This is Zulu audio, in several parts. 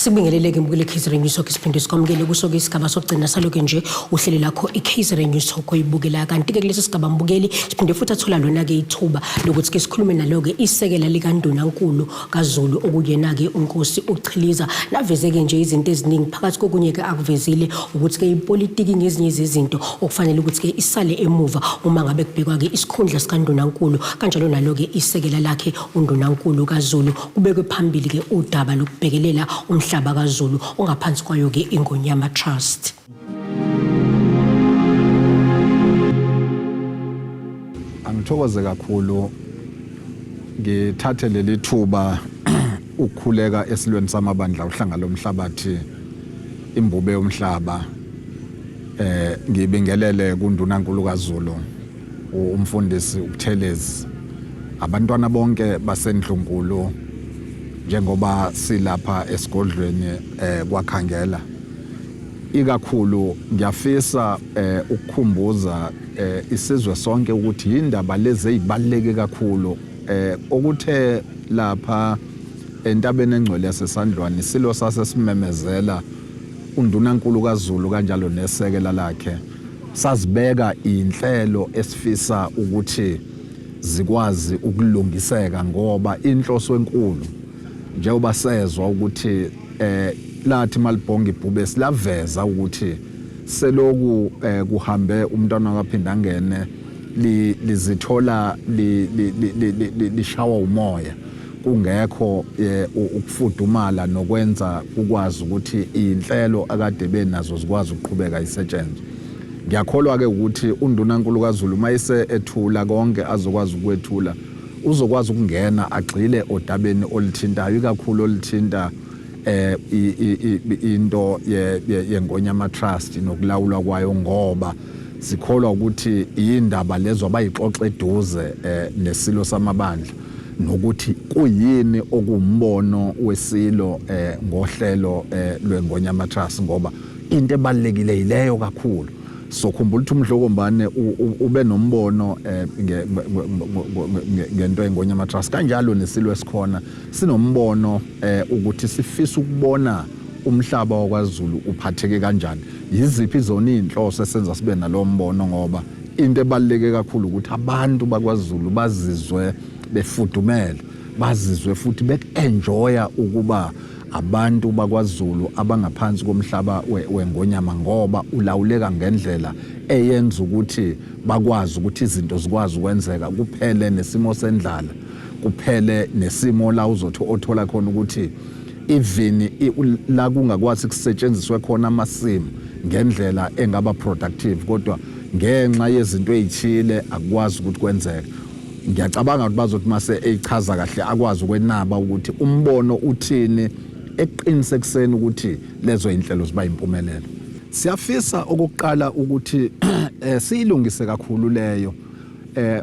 Asibingeleleke mbukeli KZN News Talk, siphinde sikwamukele kuso-ke isigaba sokugcina saloke nje uhlelo lakho i-KZN News Talk oyibukela. Kanti-ke kulesi sigaba mbukeli siphinde futhi athola lona-ke ithuba lokuthi-ke sikhulume nalo-ke isekela likandunankulu kaZulu okuyena-ke uNkosi uChiliza, naveze-ke nje izinto eziningi. Phakathi kokunye-ke akuvezile ukuthi-ke ipolitiki ngezinye zezinto okufanele ukuthi-ke isale emuva uma ngabe kubhekwa-ke isikhundla sikandunankulu, kanjalo nalo-ke isekela lakhe undunankulu kaZulu, kubekwe phambili-ke udaba lokubhekelela umhlaba kaZulu ongaphansi kwayo-ke iNgonyama Trust. Angithokoze kakhulu, ngithathe leli thuba ukukhuleka esilweni samabandla uhlanga lomhlabathi, imbube yomhlaba, ngibingelele kundunankulu kaZulu umfundisi uButhelezi, abantwana bonke basendlunkulu, njengoba silapha esigodlweni kwaKhangela. Ikakhulu ngiyafisa ukukhumbuza isizwe sonke ukuthi yindaba lezi ezibaluleke kakhulu, okuthe lapha entabeni engcwele yaseSandlwane isilo sasesimemezela undunankulu kaZulu kanjalo nesekela lakhe, sazibeka inhlelo esifisa ukuthi zikwazi ukulungiseka, ngoba inhloso enkulu njengoba sezwa ukuthi lathi malibhonga ibhubesi laveza ukuthi seloku kuhambe umntwana kaPhindangene lizithola lishawa umoya, kungekho ukufudumala nokwenza kukwazi ukuthi inhlelo akade benazo zikwazi ukuqhubeka isetshenzwe. Ngiyakholwa ke ukuthi undunankulu kaZulu mayise ethula konke azokwazi ukwethula, uzokwazi ukungena agxile odabeni oluthintayo, ikakhulu oluthinta into yeNgonyama Trust nokulawulwa kwayo, ngoba sikholwa ukuthi indaba lezo abayixoxa eduze nesilo samabandla, nokuthi kuyini okumbono wesilo ngohlelo lweNgonyama Trust, ngoba into ebalekile yileyo kakhulu. Sokhumbula ukuthi uMdlokombane ube nombono ngento yeNgonyama Trust, kanjalo nesilo esikhona sinombono ukuthi sifisa ukubona umhlaba wakwaZulu uphatheke kanjani, yiziphi zona izinhloso esenza sibe nalo mbono, ngoba into ebaluleke kakhulu ukuthi abantu bakwaZulu bazizwe befudumele, bazizwe futhi bek-enjoya ukuba abantu bakwaZulu abangaphansi komhlaba weNgonyama, ngoba ulawuleka ngendlela eyenza ukuthi bakwazi ukuthi izinto zikwazi ukwenzeka, kuphele nesimo sendlala, kuphele nesimo la uzothi othola khona ukuthi even la kungakwazi kusetshenziswe khona amasimu ngendlela engaba productive, kodwa ngenxa yezinto ezithile akwazi ukuthi kwenzeke. Ngiyacabanga ukuthi bazothi mase eyichaza kahle akwazi ukwenaba ukuthi umbono uthini eqinisekiseni ukuthi lezo inhlelo ziba impumelelo. Siyafisa okokuqala ukuthi siyilungise kakhulu leyo,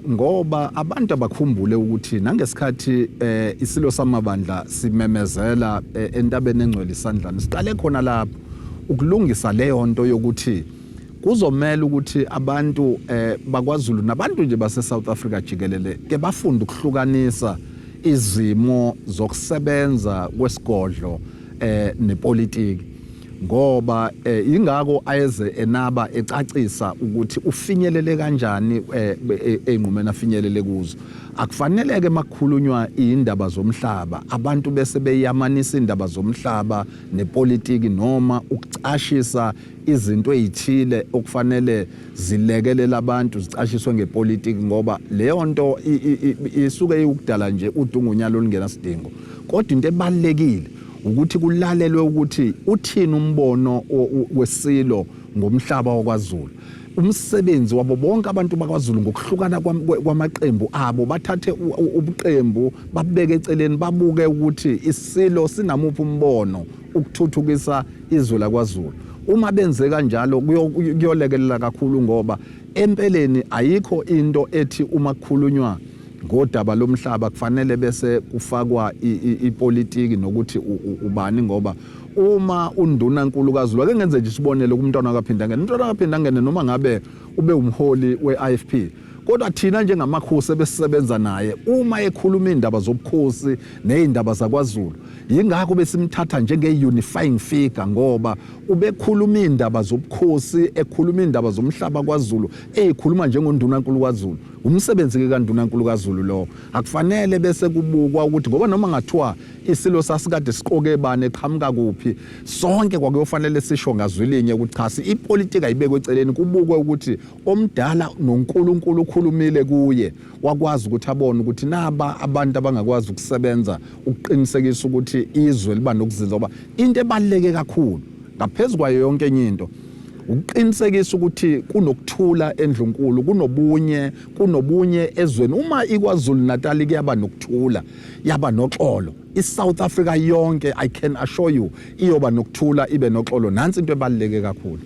ngoba abantu abakhumbule ukuthi nangesikhathi isilo samabandla simemezela entabeni engcwele iSandlwane, siqale khona lapho ukulungisa leyo nto yokuthi kuzomela ukuthi abantu bakwaZulu nabantu nje base South Africa jikelele ke bafunde ukuhlukanisa izimo zokusebenza kwesigodlo nepolitiki, ngoba ingako ayeze enaba ecacisa ukuthi ufinyelele kanjani ey'nqumeni afinyelele kuzo. Akufaneleke makukhulunywa indaba zomhlaba abantu bese beyamanisa indaba zomhlaba nepolitiki, noma ukucashisa izinto ezithile okufanele zilekelele abantu zicashiswe ngepolitiki, ngoba leyo nto isuke iwukudala nje udungunyalo olungenasidingo. Kodwa into ebalulekile ukuthi kulalelwe ukuthi uthini umbono wesilo ngomhlaba wakwaZulu. Umsebenzi wabo bonke abantu bakwaZulu ngokuhlukana kwamaqembu abo, bathathe ubuqembu babeke eceleni, babuke ukuthi isilo sinamuphi umbono ukuthuthukisa izwe lakwaZulu. Uma benze kanjalo kuyolekelela kakhulu, ngoba empeleni ayikho into ethi uma kukhulunywa ngodaba lomhlaba kufanele bese kufakwa ipolitiki nokuthi ubani, ngoba uma undunankulu kaZulu, ake ngenze nje isibonelo kumntwana kaPhindangene, umntwana kaPhindangene noma ngabe ube umholi we-IFP, Kodwa thina njengamakhosi ebesisebenza naye, uma ekhuluma iy'ndaba zobukhosi ney'ndaba zakwaZulu, yingakho besimthatha njenge-unifying figure, ngoba ubekhuluma iy'ndaba zobukhosi, ekhuluma iy'ndaba zomhlaba kwaZulu, eyikhuluma njengondunankulu kwaZulu. Umsebenzi-ke kandunankulu kaZulu lowo. Akufanele bese kubukwa ukuthi ngoba noma ngathiwa isilo sasikade siqoke bani, eqhamuka kuphi, sonke kwakuyofanele sisho ngazwilinye ukuthi cha, ipolitika ibekwe eceleni, kubukwe ukuthi omdala noNkulunkulu ukhulumile kuye, wakwazi ukuthi abone ukuthi naba abantu abangakwazi ukusebenza ukuqinisekisa ukuthi izwe liba nokuzinza. Ngoba into ebaluleke kakhulu ngaphezu kwayo yonke enye into ukuqinisekisa ukuthi kunokuthula endlunkulu, kunobunye ezweni. Uma iKwaZulu Natal kuyaba nokuthula, yaba noxolo, iSouth Africa yonke, I can assure you, iyoba nokuthula, ibe noxolo. Nansi into ebaluleke kakhulu.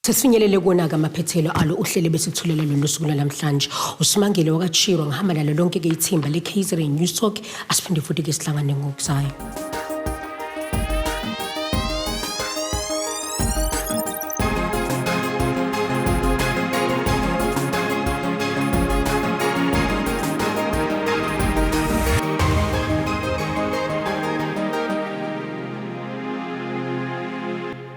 Sesifinyelele kuwona-ke amaphethelo alo uhlelo besithulela lona usuku lwanamhlanje. Usimangele wakaChirwa, ngihamba nalo lonke-ke ithimba le-KZN News Talk. Asiphinde futhi-ke sihlangane ngokuzayo.